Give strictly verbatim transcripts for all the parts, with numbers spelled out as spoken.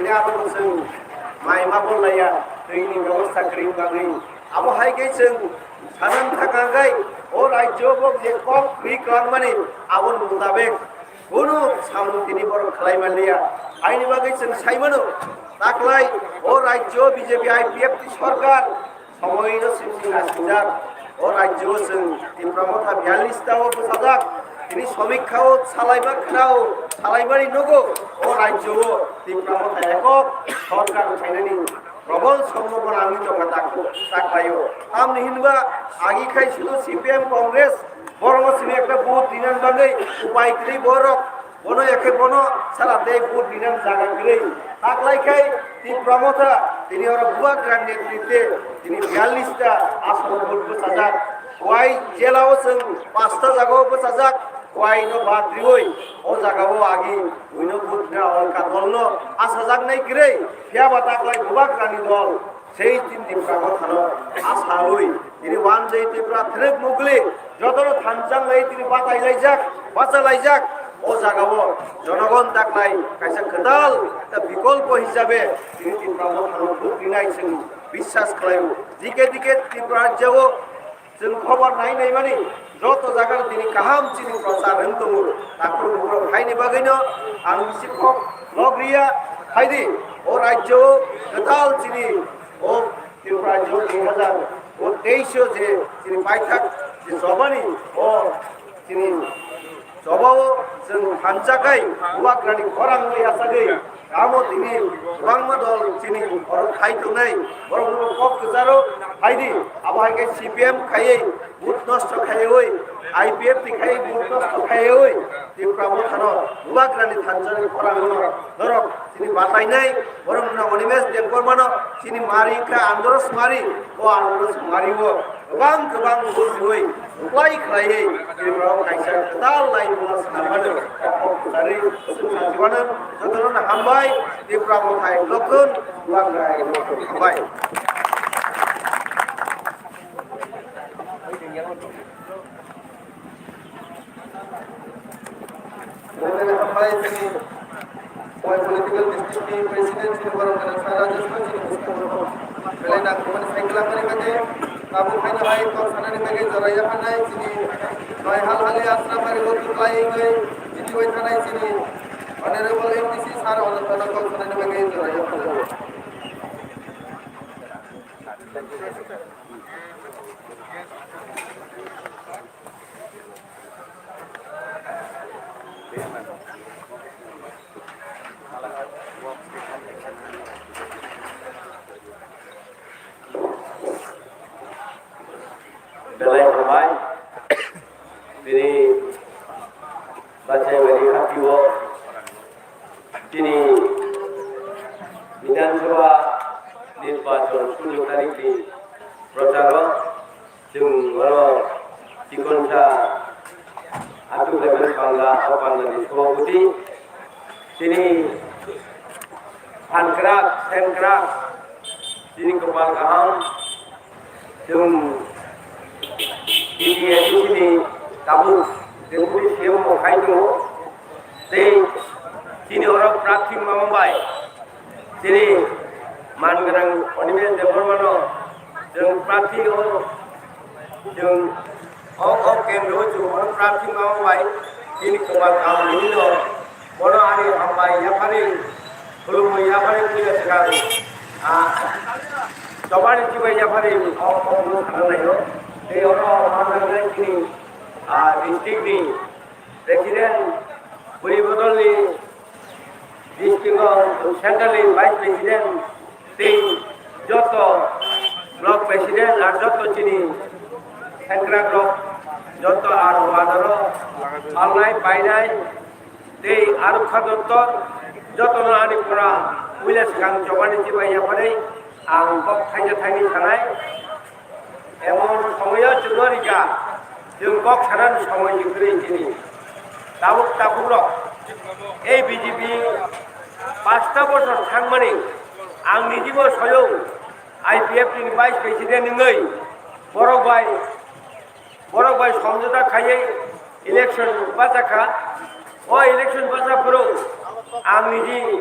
Abo chwng mai ma bo laiya, twi ni bebosta kwrwi bagwi. Abo hai khe chwng sanam thangkha khe o rajyo bo je kok kwrwi kwlangmani abo ni mutabek kunu samung tini borok khlai manliya. Aini bagwi chwng sai mano, taklai o rajyo B J P I P F T sorkar Somoino simi simi naisijak, o rajyo o chwng Tipra Motha biyallis ta o bwsajak, tini somikha o salaima khna o salaimani nugo, o rajyo o Tipra Motha ekok sorkar khainani probol sombhabona wngwi tongkha tak-, taklaio. Tamni hinba agi khai sudu C P M Congress borokno simi ekta vote rinani bagwi upai kwrwi borok. Bono yakhe bono sara tei vote rinani jaga kwrwi. Taklai khai Tipra Motha tini oro Bubagra ni netritwe tini biyallis ta aswk vote bwchajak. Kuai jela o chwng pasta jaga o bwchajak. Kuai no bad riwi o jaga o agi buino vote rina alka dol no achajaknai kwrwi. Phiya ba taklai Bubagra ni dol. Sei tin Tipra Mothano asawi tini one day Tipra threk mugli jotono thanchang lai tini batai laijak, bacha laijak. O jaga o jonogon taklai kaisa kwtal ta bikolpo hisabe tini Tipra Mothano buk rinai chwng biswas khlaio. Dike dike Tripura rajya o Chwng khobor nai nai mani joto jaga tini kaham chini prochar wng tongo. Takhuk bukhuk haini bagwino ang bisi kok log riya haidi o rajyo kwtal chini o Tripura rajyo dui hazar teis o je chini paithak je chobani o chini Chobao chwng thansa khai Bubagrani khorang bai yachagwi tamo tini kwbangma dol chini oro khai tongnai, borokno kok kwcharo phaidi, abo hai khe C P M khaiwi vote nosto khaiwi, I P F T khaiwi vote nosto khaiwi, Tipra Mothano Bubagrani thansani khorangno norok chini batainai, borokno Animesh Debbarmano chini mari wngkha Andros mari, o Andros mari o kwbang kwbang vote riwi Uklai khlaiwi Tripura o kaisa kwtal laimungno swnamano kok kwcharwi chwng sajiwano jotono hambai. Tripura Mothai Lokthun Bubagra Lokthun hambai. Hambai chini Moi political district ni president chini borok gana sara jisma chini bwskango belai nangkukmani cycle langmani bagwi tabuk haino hai kok sanani bagwi jora yapharnai chini noi hal hali asra bari o tuklai wngwi chini bai thanai chini honorable M D C sir hono tono kok sanani bagwi jora yapharnai. Belai hambai, bini bachai bini hati o, bini Bidhan Sabha nirbachon sulo tarikh ni procharo. Chwng oro chikonsa Atu Level Panda, o Panda ni Sabhapati, chini phankrak, sengkrak, chini kwpal kaham, chwng T T A D C ni tabuk Deputy C M bo khai tongo, tei chini oro prarthi mama bai, Chini man gwnang Animesh Debbarmano chwng prarthi o, chwng o, o kendro o chwng bono prarthi ma bai chini kwbang kaham hino bono ani hambai yapharwi khulumwi yapharwi puila swkang, ah, chobani chibai yapharwi o, o, o, sana laio. Tei oro man gwnang chini, ah, district ni President, Bwrwi Bodolni District o Central ni Vice President tei joto Block President ar joto chini Sengkrak rok joto ar ward o phalnai painai tei arokha dottor jotono ani pura puila swkang chobani chibai yapharwi ang kok thaisa thaini sanai. Emon somoyo chwngno rikha, chwng kok sanani somoi ni kwrwi chini. Tabuk tabukrok, ei B J P pasta bosor thangmani, ang nijibo soyung I P F T ni Vice President wngwi borok bai, borok bai somjota khaiwi election bachakha. O election bacha phuru ang niji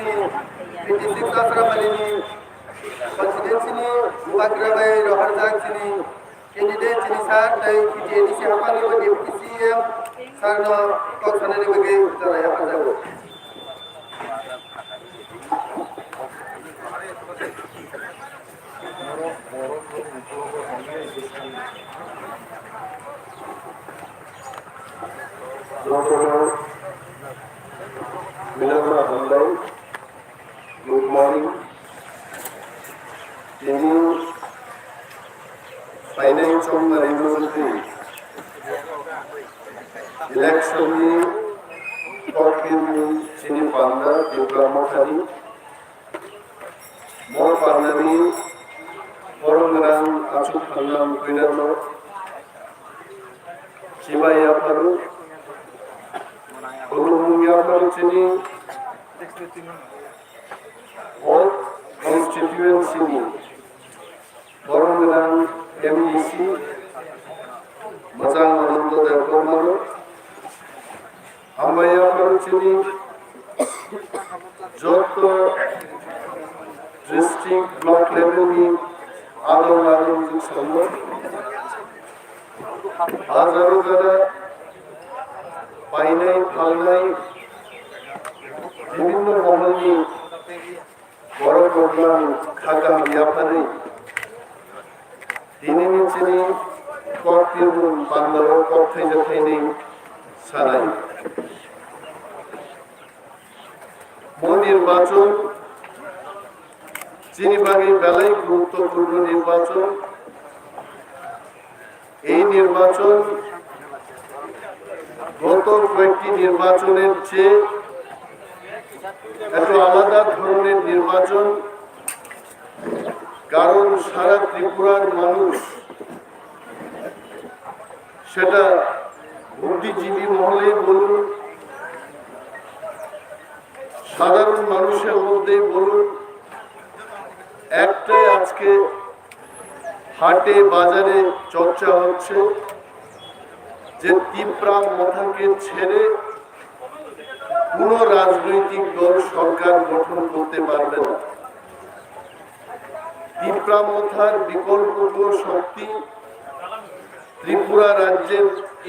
chini fifty six Asramali ni constituency ni Bubagra bai rohorjak chini candidate chini sir tei P T A D C haphang ni bo Deputy C M sir no kok sanani bagwi chwrai yapharjago. Jotono milokno hambai, good morning. Tini phainai chongmani mantri election ni kokpini chini panda Tipra Mothani. Mo panda ni borok gwnang achuk thangna mukhuinano chibai yapharu. Khulumung yapharu chini o constituency ni borok gwnang M D C Mwchang Anando Debbarmano. Hambai yapharu chini joto district block level ni Ador ador jwk samno hajaro jora painai phalnai bibinno moholni borok rokno kha kaham yapharwi tinini chini kok tirmung pandao kok thaija thainwi sanai. Bo nirbachon chini bagwi belai guruttopurno nirbachon. এই নির্বাচন গত কয়েকটি নির্বাচনের চেয়ে একটু আলাদা ধরনের নির্বাচন, কারণ সারা ত্রিপুরার মানুষ, সেটা বুদ্ধিজীবী মহলেই বলুন, সাধারণ মানুষের মধ্যেই বলুন, একটাই আজকে হাটে বাজারে চর্চা হচ্ছে যে তিপ্রা মথাকে ছেড়ে কোনো রাজনৈতিক দল সরকার গঠন করতে পারবে না। তিপ্রা মথার বিকল্প কোনো শক্তি ত্রিপুরা রাজ্যের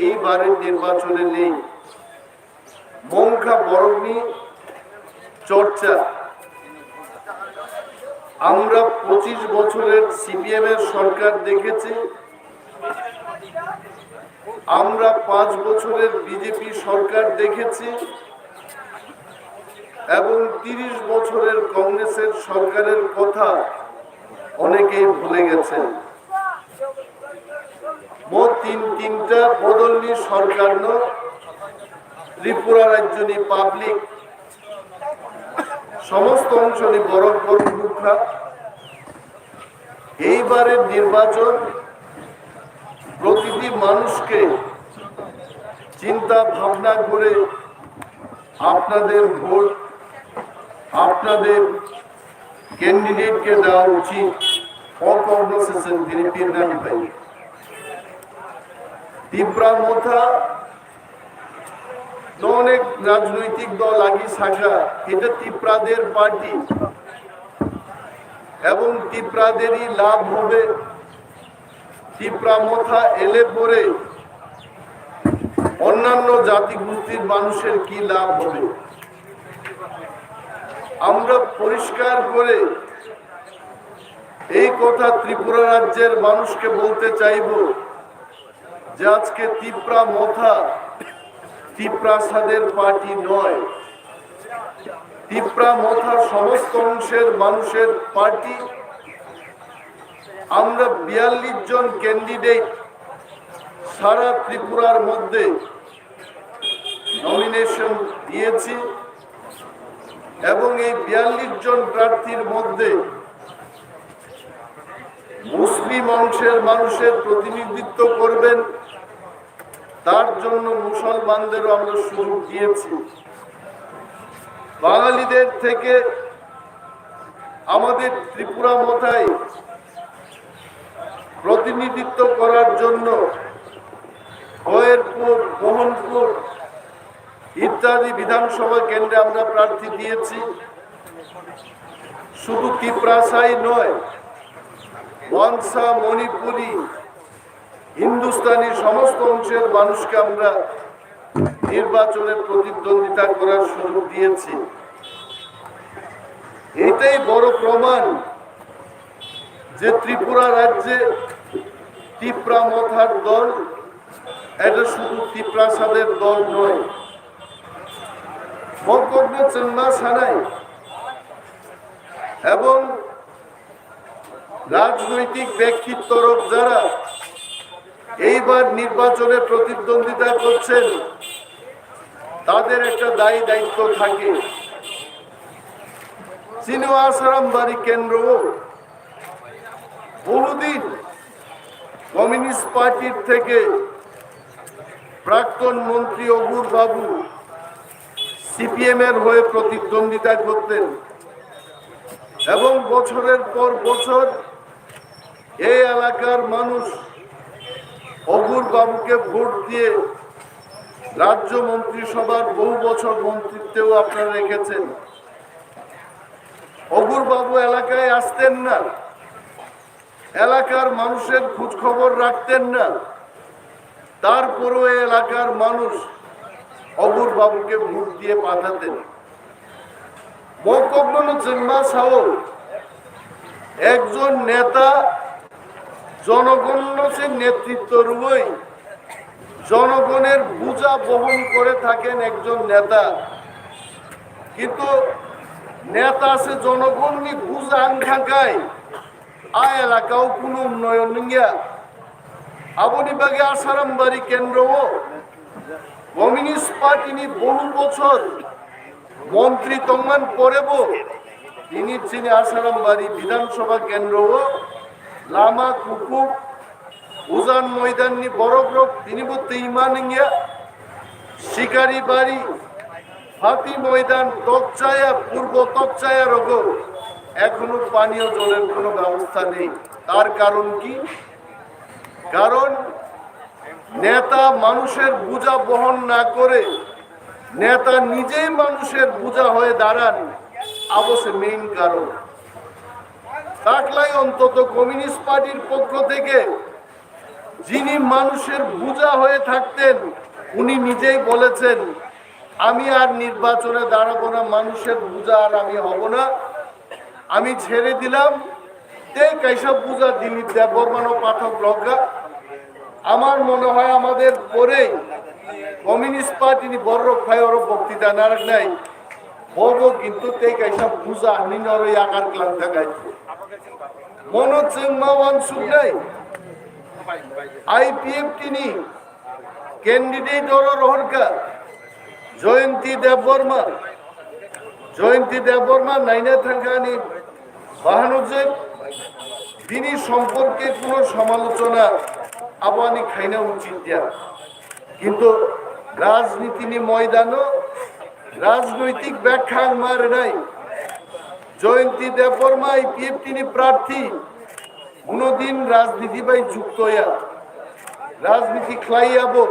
এইবারের নির্বাচনে নেই। Mongkha borokni chorcha. আমরা পঁচিশ বছরের সিপিএম এর সরকার দেখেছি, আমরা পাঁচ বছরের বিজেপি সরকার দেখেছি এবং তিরিশ বছরের কংগ্রেসের সরকারের কথা অনেকেই ভুলে গেছেন। Mo tin tinta bodolni sorkarno Tripura rajyoni public, somosto ongshoni borok borok nukha. এইবারের নির্বাচন প্রতিটি মানুষকে চিন্তা ভাবনা করে আপনাদের ভোট, আপনাদের ক্যান্ডিডেটকে দেওয়া উচিত। Okokno se chwng tini pirnani bai. Tipra Motha no onek rajnoitik dol agi sakha, এটা তিপ্রাদের পার্টি এবং তিপ্রাদেরই লাভ হবে। তিপ্রা মথা এলে পরে অন্যান্য জাতিগোষ্ঠীর মানুষের কি লাভ হবে? আমরা পরিষ্কার করে এই কথা ত্রিপুরা রাজ্যের মানুষকে বলতে চাইব যে আজকে তিপ্রা মথা তিপ্রাসাদের পার্টি নয়। তিপ্রা মথা সমস্ত অংশের মানুষের পার্টি। আমরা বিয়াল্লিশ জন ক্যান্ডিডেট সারা ত্রিপুরার মধ্যে নমিনেশন দিয়েছি এবং এই বিয়াল্লিশ জন প্রার্থীর মধ্যে মুসলিম অংশের মানুষের প্রতিনিধিত্ব করবেন, তার জন্য মুসলমানদেরও আমরা সুযোগ দিয়েছি। বাঙালিদের থেকে আমাদের ত্রিপুরা মথায় প্রতিনিধিত্ব করার জন্য খয়েরপুর, মোহনপুর ইত্যাদি বিধানসভা কেন্দ্রে আমরা প্রার্থী দিয়েছি। শুধু তিপ্রাসাই নয়, মনসা, মণিপুরি, হিন্দুস্তানি সমস্ত অংশের মানুষকে আমরা নির্বাচনে প্রতিদ্বন্দ্বিতা করার সুযোগ দিয়েছি। এটাই বড় প্রমাণ যে ত্রিপুরা রাজ্যে তিপ্রা মথার দল, এটা শুধু তিপ্রাসাদের দল নয়। Mokokno chwngma sanai এবং রাজনৈতিক ব্যক্তিত্ব যারা এইবার নির্বাচনে প্রতিদ্বন্দ্বিতা করছেন, তাদের একটা দায়ী দায়িত্ব থাকে। চিনো আসারাম বাড়ি কেন্দ্র বহুদিন কমিউনিস্ট পার্টির থেকে প্রাক্তন মন্ত্রী অগুর বাবু সিপিএম এর হয়ে প্রতিদ্বন্দ্বিতা করতেন এবং বছরের পর বছর এই এলাকার মানুষ অগুর বাবুকে ভোট দিয়ে রাজ্য মন্ত্রিসভার বহু বছর মন্ত্রিত্বেও আপনারা রেখেছেন। অগুর বাবু এলাকায় আসতেন না, এলাকার মানুষের খোঁজ খবর রাখতেন না, তারপরেও এলাকার মানুষ অবুর বাবুকে ভোট দিয়ে পাঠাতেন। Mokokno chwngma sao, একজন নেতা জনগণ সে নেতৃত্ব রুই জনগণের বোঝা বহন করে থাকেন একজন নেতা। কিন্তু নেতা সে জনগণনি বোঝা আনখাকায় আ এলাকাও কোনো উন্নয়ন নিয়া। Aboni bagwi Asaram bari kendro o Communist Party ni বহু বছর মন্ত্রী tongman porebo tini chini Asaram bari বিধানসভা কেন্দ্র o lama kuphuk ujan moidan ni borok rok tini bo twima ningya. Sikari bari, Phati moidan, Tokchaya, Purbo Tokchaya rogo ekhono paniyo joler kono bebosta nei. Tar karon ki? কারণ নেতা মানুষের বোঝা বহন না করে নেতা নিজেই মানুষের বোঝা হয়ে দাঁড়ান। Abo se main কারণ. Taklai অন্তত কমিউনিস্ট পার্টির পক্ষ থেকে যিনি মানুষের বোঝা হয়ে থাকতেন, উনি নিজেই বলেছেন, "আমি আর নির্বাচনে দাঁড়াবো না, মানুষের বোঝা আর আমি হব না, আমি ছেড়ে দিলাম।" Tei kaisa buja Dilip Debbarmano pathak lokha. আমার মনে হয় আমাদের পরেই communist party ni borok phai oro বক্তৃতা narwknai. Bobo kintu tei kaisa buja hinwi norwi yakar klang thangkha. Mono chwng ma uansuknai, I P F T ni candidate oro rohorkha Jayanti Debbarma. Jayanti Debbarma naina thangkha ani bahanojwk, bini somporke kuno samalochona abo ani khaina uchit ya. Kintu rajniti ni moidano rajnoitik bekhang ma rwnai. Jayanti Debbarma I P F T ni prarthi, kuno din rajniti bai jukto ya, rajniti khlai ya bo.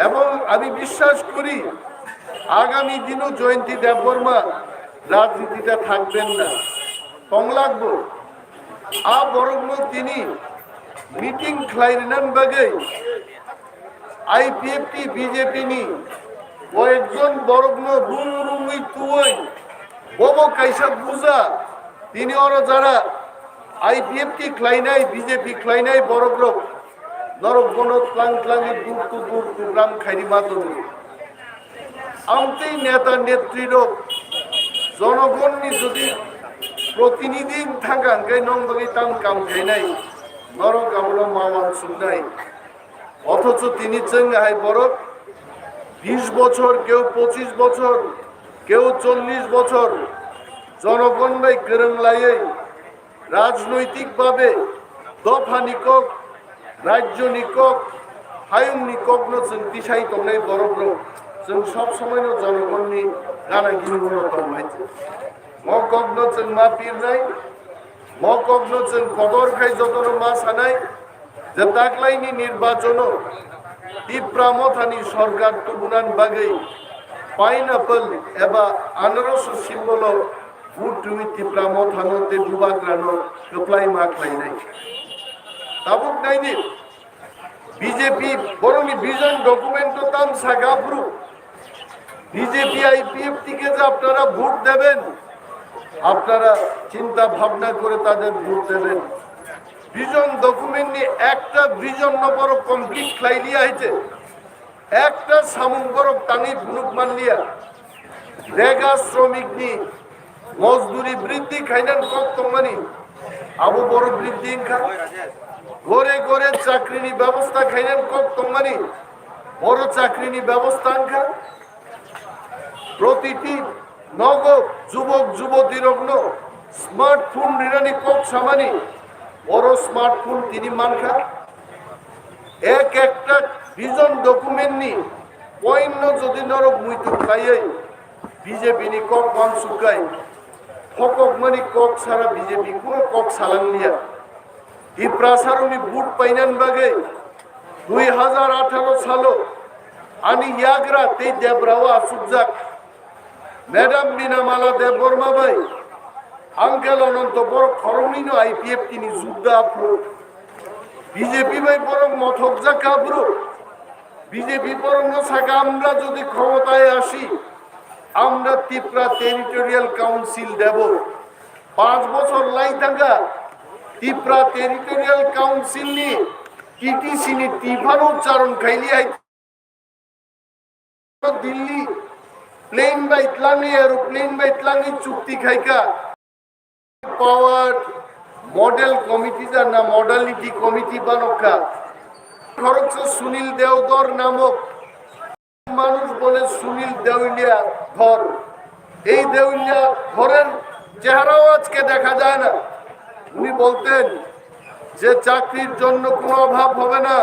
Ebong ami biswas kori, agami dino Jayanti Debbarma rajnitite thakben na, tonglakbo. A borokno tini meeting khlai rwna bagwi I P F T B J P ni koyekjon borokno rum rumwi tuwi bobo kaisa buja tini oro jara I P F T khlainai, B J P khlainai borokrok norok bono tlang tlangwi dur tu dur tu ram khairi ma tongo. Amtwi neta netrirok jonogonni jodi protinidhi thangkha hwnkhe nong bagwi tam kam khainai, norok abono ma uansuknai. Othocho tini chwng hai borok bis bochor, keu pochis bochor, keu chollis bochor jonogon bai kwrwng laiwi rajnoitik babe dophani kok, rajyoni kok, hayungni kokno chwng tisai tongnai borokrok, chwng sob somoino jonogonni gana gini ulo tongmai. Mo kokno chwng ma pirnai, mo kokno chwng kotor khai jotono ma sanai, je taklaini nirbachono Tipra Mothani sorkar tubunan bagwi pineapple eba anaros symbolo Butwi Tipra Mothano tei Bubagrano kwplai ma khlainai. Tabuk naidi, B J P borokni vision document-o tam saka aphuru B J P I P F T-কে যে আপনারা ভোট দেবেন, আপনারা চিন্তা ভাবনা করে তাদের ভোট দেবেন। Vision document-ni একটা vision-no borok complete khlai liya hai se. Ekta samung borok tangwi phunuk man liya. Rega shromikni mozduri briddhi khainan kok tongmani, abo boro briddhi wngkha. Gore gore chakrini bebosta khainan kok tongmani, boro chakrini bebosta wngkha. Protiti nogo jubok jubotirokno smartphone rinani kok samani, oro smartphone tini mankha. Ek ekta vision document ni point no jodi norok muitu khlaiwi B J P ni kok uansukkai, phokokmani kok sara B J P kuno kok salang liya. Tiprasarokni vote painan bagwi dui hazar atharo salo ani yagra tei debra o achukjak Madam Binamala Debbarma bai Uncle Ananto borok khoroknwino I P F T ni jugda aphuru. B J P bai borok mothokjak aphuru. B J P borokno saka, "Amra jodi khomotaye ashi, amra Tipra Territorial Council debo." Panch bochor lai thangkha, Tipra Territorial Council ni T T C ni tiphano ucharon khaili hai Delhi plane bai tlangwi, aeroplane bai tlangwi chukti khaikha. Power model committee ja na modality committee banokha. Khoroksa Sunil Deodor namok মানুষ বলে সুনীল দেউলিয়া ধর। এই দেউলিয়া ধরের চেহারাও আজকে দেখা যায় না। উনি বলতেন যে চাকরির জন্য কোনো অভাব হবে না,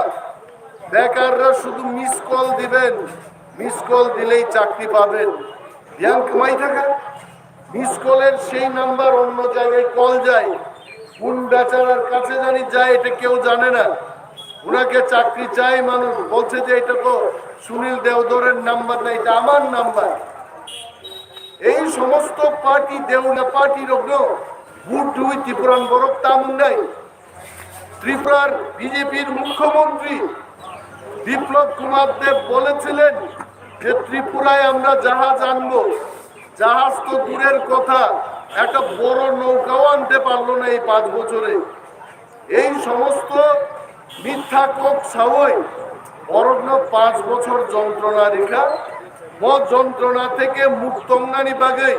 বেকাররা শুধু মিস কল দিবেন, মিস কল দিলেই চাকরি পাবেন। ব্যাংক মাই থাকা মিস কলের সেই নাম্বার অন্য জায়গায় কল যায়, কোন বেচারার কাছে জানি যায়, এটা কেউ জানে না। ওনাকে চাকরি চাই মানুষ, বলছে যে এটা তো সুনীল দেওধরের নাম্বার না, এটা আমার নাম্বার। এই সমস্ত পার্টি, দেউলিয়া পার্টি রগ্ন ভোট দুই ত্রিপুরান বরক তামুন নাই। ত্রিপুরার বিজেপির মুখ্যমন্ত্রী বিপ্লব কুমার দেব বলেছিলেন যে ত্রিপুরায় আমরা জাহাজ আনবো। জাহাজ তো দূরের কথা, একটা বড় নৌকাও আনতে পারলো না এই পাঁচ বছরে। এই সমস্ত মিথ্যা কক সাওই অরণ্য পাঁচ বছর যন্ত্রণা রেখা, ব যন্ত্রণা থেকে মুক্ত অঙ্গানি বাগে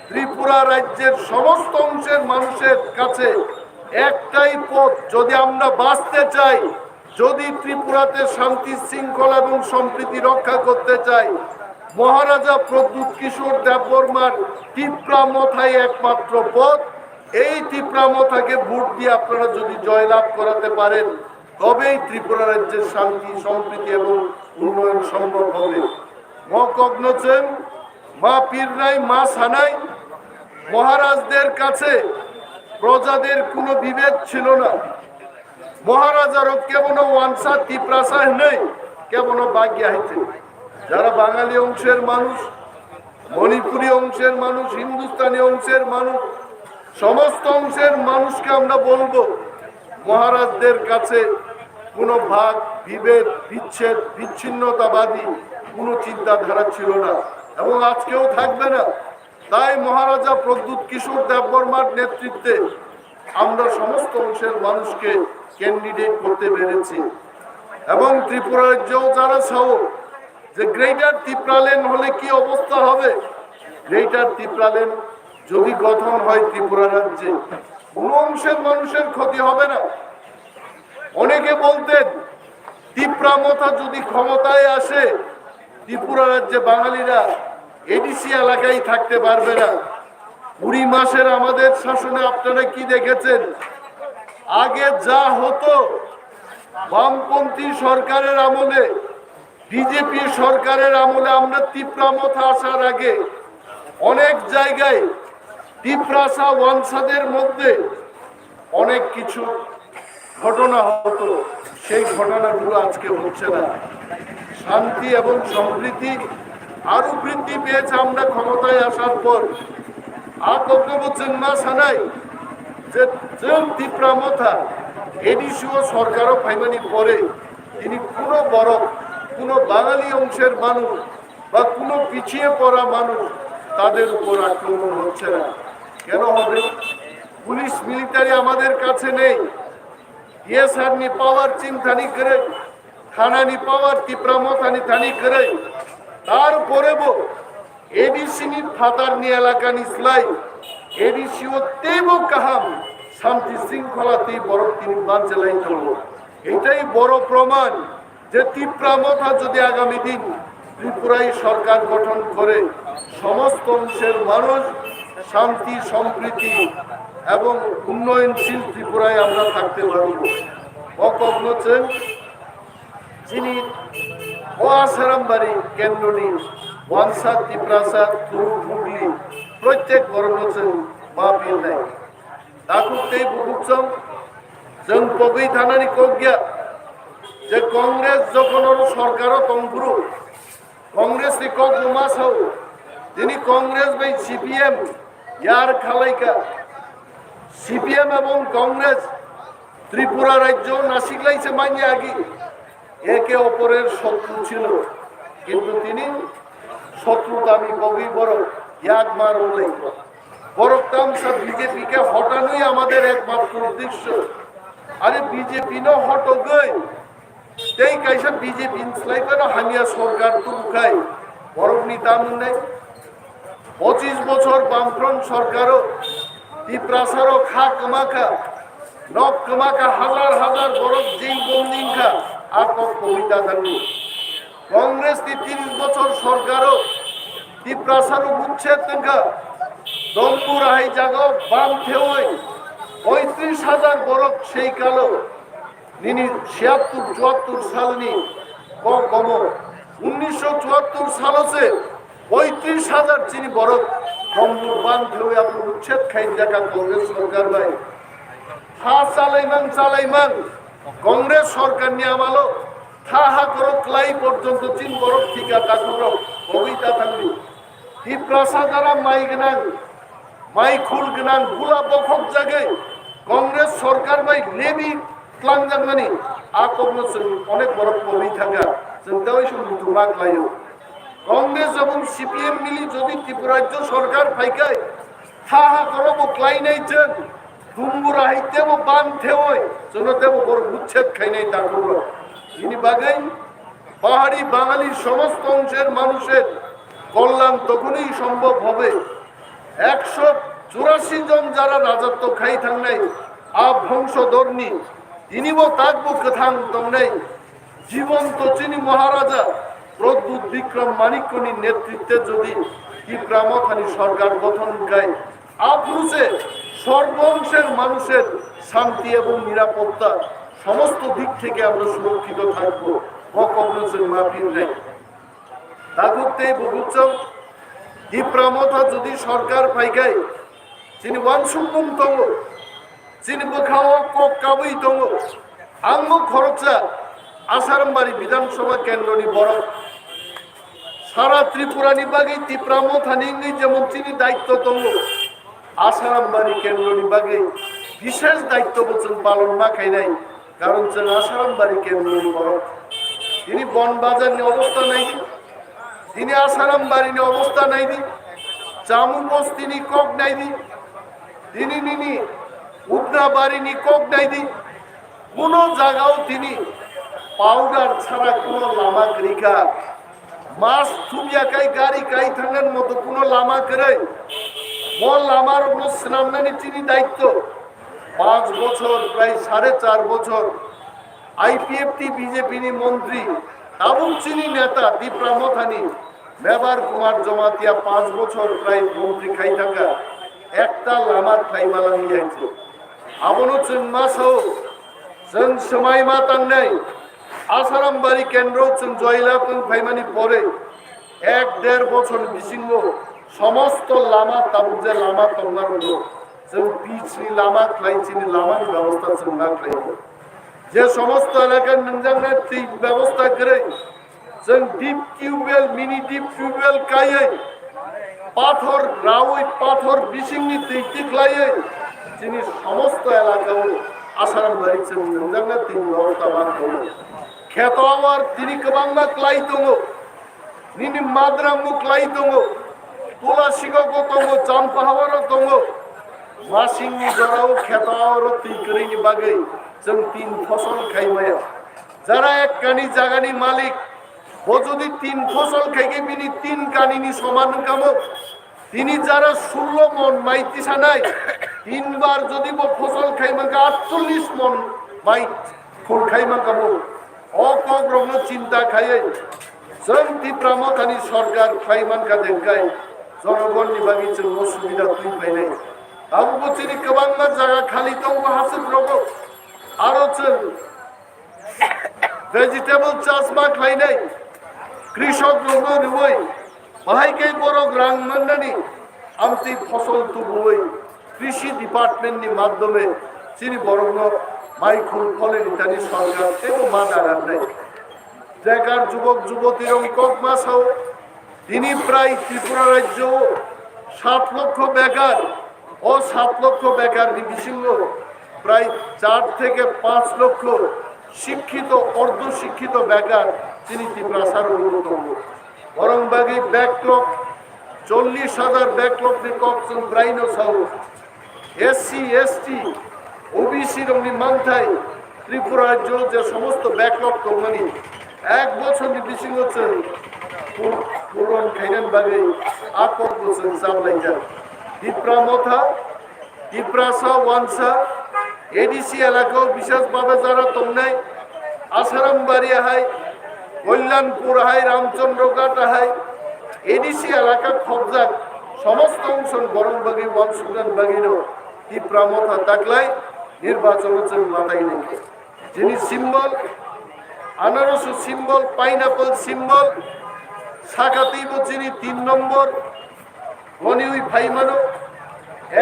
ত্রিপুরা রাজ্যের সমস্ত অংশের মানুষের কাছে একটাই পথ, যদি আমরা বাঁচতে চাই, যদি ত্রিপুরাতে শান্তি শৃঙ্খলা এবং সম্প্রীতি রক্ষা করতে চাই, মহারাজা প্রদ্যুৎ কিশোর দেববর্মার তিপ্রা মথাই একমাত্র পথ। এই তিপ্রা মথাকে ভোট দিয়ে আপনারা যদি জয়লাভ করাতে পারেন, তবেই ত্রিপুরা রাজ্যের শান্তি, সম্প্রীতি এবং উন্নয়ন সম্ভব হবে। Mo kokno chwng ma pirnai, ma sanai, মহারাজদের কাছে প্রজাদের কোনো বিভেদ ছিল না। মহারাজারও কেবল ওয়ানসা তিপ্রাসা নেই, কেবল বাগিয়া হইতে। যারা বাঙালি অংশের মানুষ, মণিপুরী অংশের মানুষ, হিন্দুস্তানি অংশের মানুষ, সমস্ত অংশের মানুষকে আমরা বলবো, মহারাজদের কাছে কোনো ভাগ, বিভেদ, বিচ্ছেদ, বিচ্ছিন্নতাবাদী কোনো চিন্তাধারা ছিল না এবং আজকেও থাকবে না। তাই মহারাজা প্রদ্যুৎ কিশোর দেববর্মার নেতৃত্বে আমরা সমস্ত অংশের মানুষকে ক্যান্ডিডেট করতে পেরেছি। এবং ত্রিপুরা রাজ্যেও যারা চাও যে গ্রেটার তিপ্রাল্যান্ড হলে কি অবস্থা হবে, গ্রেটার তিপ্রাল্যান্ড যদি গঠন হয় ত্রিপুরা রাজ্যে, কোনো অংশের মানুষের ক্ষতি হবে না। অনেকে বলতেন, তিপ্রা মথা যদি ক্ষমতায় আসে, ত্রিপুরা রাজ্যে বাঙালিরা এডিসি এলাকায় থাকতে পারবে না। কুড়ি মাসের আমাদের শাসনে আপনারা কি দেখেছেন? আগে যা হতো, বামপন্থী সরকারের আমলে, বিজেপি সরকারের আমলে আমরা তিপ্রা মথা আসার আগে অনেক জায়গায় তিপ্রাসা ওয়ানসাদের মধ্যে অনেক কিছু ঘটনা হতো, সেই ঘটনাগুলো আজকে হচ্ছে না। শান্তি এবং সম্প্রীতি আরো বৃদ্ধি পেয়েছে আমরা ক্ষমতায় আসার পর। A kokno bo chwng ma sanai je chwng Tipra Motha A D C o sorkaro phaimani pore tini kuno borok, kuno Bangali ongser manu ba kuno pichiye pora manu tader upor akromon hocche na. Keno hobe? Police military amader kache nei. T S R ni power chini thani kwrwi, thana ni power Tipra Motha ni thani kwrwi. Tarpore bo A D C ni phatar ni elaka ni slai A D C o teibo kaham shanti shringkhola tei borok tini banchilai tongo. Etai boro proman je Tipra Motha jodi agami din Tripurai sorkar gothon kore, somosto ongser manush shanti, sompriti ebong unnoyonshil Tripurai amra thakte parbo. O kokno chwng chini o Asarambari kendroni wansa, Tiprasa, Thuru, Hugli, protek borokno chwng ma pirnai. Takhuk tei bukhuk chwng, chwng pogwi thanani kok ya je Congress jokhon oro sorkaro tongphuru, Congress ni kok bo ma sao, tini Congress bai C P M yar khalaikha. CPM এবং কংগ্রেস ত্রিপুরা রাজ্য নাসিকলাইছে মাইনে আগে একে অপরের শত্রু ছিল, কিন্তু তিনি শত্রুতা আমি কবি বড় ইয়াদ মার উল্লেখ বড় তামসা বিজেপিকে হটানোই আমাদের একমাত্র উদ্দেশ্য। আরে বিজেপি ন হটগই, tei kaisa B J P ni slai phano hamya sorkar tubukhai borokni tamni nai. Pochis bochor Bamfront sorkaro Tiprasarok ha kwmakha, nok kwmakha, hazar hazar borok jil bonding kha, a kok kwrwi ta thangdi. Congress ni tiris bochor sorkaro Tiprasarok uchched wngkha, Dombur hai jagao bam theoi poitris hazar borok sei kalo. Nini siyattur chuattur salni kok komo, unnisho chuattur salo se poitris hazar chini borok Dombur bang thewi aphuru uchched khainjak ang Congress sorkar bai. Ha chalaimang chalaimang Congress sorkarni amalo tha ha korok klai porjonto chini borok thika takhuk rok kogwi ta thangdi. Tiprasa jara mai gwnang, mai khul gwnang bula bokhok jagwi Congress sorkar bai lebi tlangjakmani a kokno chwng onek borok pori thangkha, chwng tei se muchungma khlaio. Congress ebong C P M mili jodi Tripura rajyo sorkar phaikhai, tha ha korobo klainai chwng, Dumbura hai tebo bam theoi, chwngno tebo borok uchched khainai takhuk rok. Bini bagwi Pahari Bangali somosto ongser manusher kollan tokhonoi sombhob hobe. Eksho churashi jon jara rajotto khai thangnai a bongso dorni tinibo takbo kwthang tongnai jibonto chini Maharaja Pradyut Bikram Manikyoni netritwe jodi Tipra Mothani sorkar gothon wngkhai, aphuru se sorbongser manusher shanti ebong nirapotta somosto dik theke amra surokkhito thakbo, bo kokno chwng ma phinai. Takhuk tei bubuchok Tipra Motha jodi sorkar phaikhai, chini wansukmung tongo, chini bwkhao kok kabwi tongo. Ang bo khoroksa Asarambari Bidhan Sabha kendroni borok. Sara Tripura ni bagwi Tipra Mothani wngwi jemon chini daitto tongo, Asarambari kendroni bagwi bishesh daitto bo chwng palon ma khainai, karon chwng Asarambari kendroni borok. Tini Bon Bazar ni obostha naidi, tini Asarambari ni obostha naidi, Chamu Bosti ni kok naidi, tini nini Udnabari ni kok naidi. Kuno jagao tini powder chara kuno lama kwrwi kha. Mask thumya kai gari kai thangna moto kuno lama kwrwi. Bo lama rokno swnamnani chini daitto. Panch bochor, prai sare char bochor I P F T B J P ni montri, tabuk chini neta Tipra Mothani Mebar Kumar Jamatia panch bochor prai montri khai thangkha. Ekta lama khlai malang ya. Abono chwng ma sao, chwng swmai ma tangnai. Asarambari kendro chwng joila tong phaimani pore ek der bochor bisingo somosto lama tabuk je lama tongma rwgo, chwng pitch ni lama khlai chini lama ni bebosta chwng ma khlai. Je somosto elaka nwngjak na twi bebosta kwrwi, chwng deep tubewell, mini deep tubewell kaiwi, pathor rawi, pathor bisingni twi tikhlaiwi, chini somosto elakao Asarambari chwng nwngjak na twi bebosta ma khlai. Kheto awar tini kwbangma klai tongo, nini madra muklai tongo, Tulasigo tongo, Champahawaro tongo. Masingni jorao kheto awaro twi kwrwini bagwi chwng tin phosol khai maya. Jara ek kani jagani malik, bo jodi tin phosol khaikhe bini tin kanini soman wngkha mo. Tini jara sullo mon mai tisanai, tinbar jodi bo phosol khai mankha atchollish mon mai khul khai mankha mo. O kokrokno chinta khaiwi chwng Tipra Mothani sorkar khlai mankha de hwnkhe jonogonni bagwi chwng o subida twi phainai. Tabukbo chini kwbangma jaga khali tongo hasukrogo. Aro chwng vegetable chasma khlainai, krishok rokno rwui, bahai khe borok rang mannani amtwi phosol tubuwi krishi department ni madhyome chini borokno mai khul phole ritani sorkar teibo ma dagarnai. Bekar jubok juboti rokni kok ma sao, tini prai Tripura rajyo o সাত লক্ষ বেকার, ও সাত লক্ষ বেকার বিসিঙ্গ প্রায় চার থেকে পাঁচ লক্ষ শিক্ষিত, অর্ধশিক্ষিত বেকার chini Tiprasa rok tongo. Borong bagwi backlog, চল্লিশ হাজার backlog ni kok chwng braino sao. SC, ST, OBC rokni manthai Tripura rajyo je somosto backlog tongmani ek bochorni bisingo chwng pur-, puron khainani bagwi a kokbo chwng chaplaijak. Tipra Motha, Tiprasa Wansa, ADC elakao bisesbhabe jara tongnai, Asarambari hai, Kalyanpur hai, Ramchandra Ghat hai, ADC elaka khobjak somosto ongson borong bagwi wansuknani bagwino Tipra Motha taklai nirbachon o chwng matai nai. Chini symbol, anaros symbol, pineapple symbol, sakatwi bo chini tin nombor, boni wi phai mano,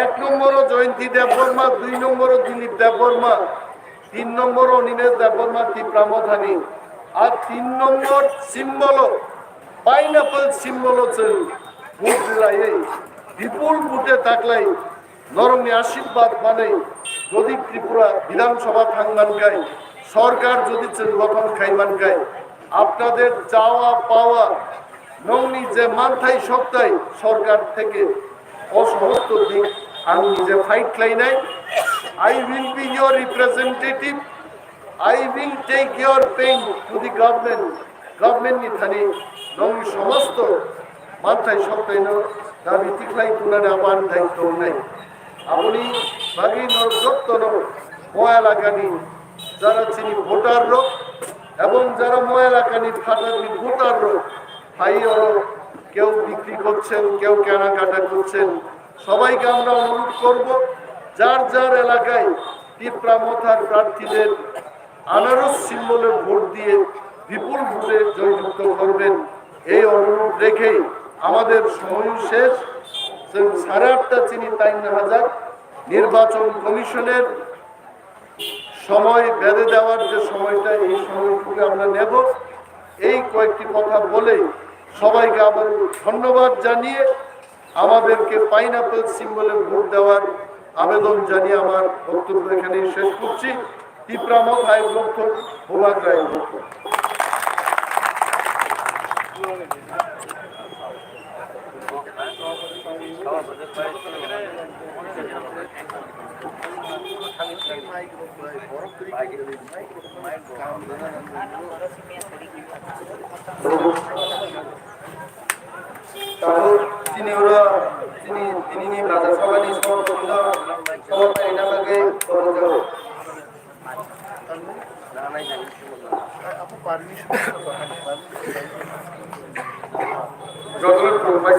ek nombor o Jayanti Debbarma, dui nombor o Dilip Debbarma, tin nombor o Animesh Debbarma Tipra Mothani, ar tin nombor symbol o, pineapple symbol o chwng vote rwlaiwi, bipul vote taklai, norokni ashirbad manwi, jodi Tripura Bidhan Sabha thang mankai, sorkar jodi chwng gothon khai mankai, apnader chawa pawa, nongni je manthai soktai sorkar theke, o somosto dik ang nije fight khlainai. I will be your representative. I will take your pain to the government. Government ni thani nongni somosto manthai soktaino dabi tikhlai tunani abo ani daitto wngnai. Aboni bagwi norok jottono mo elakani jara chini voter rok ebong jara mo elakani phatarni voter rok phai oro keu bikri korchen, keu kenakata korchen, সবাইকে আমরা অনুরোধ করব, যার যার এলাকায় তিপ্রা মথার প্রার্থীদের আনারস সিম্বলে ভোট দিয়ে বিপুল ভোটে জয়যুক্ত করবেন। এই অনুরোধ রেখেই আমাদের সময়ও শেষ। সাড়ে আটটা চিনি টাইম নেওয়া যাক। নির্বাচন কমিশনের সময় বেঁধে দেওয়ার যে সময়টা, এই সময়টুকু আমরা নেব। এই কয়েকটি কথা বলেই সবাইকে আবার ধন্যবাদ জানিয়ে আমাদেরকে পাইনঅ্যাপল সিম্বলে ভোট দেওয়ার আবেদন জানিয়ে আমার বক্তব্য এখানেই শেষ করছি। তিপ্রা মথায় লক্ষ্য, ভোলাগ্রায় লক্ষ্য। Tabuk chini oro chini tinini bazar sabani somoto no somoto ina bagwi tongjago. Joto khulumbai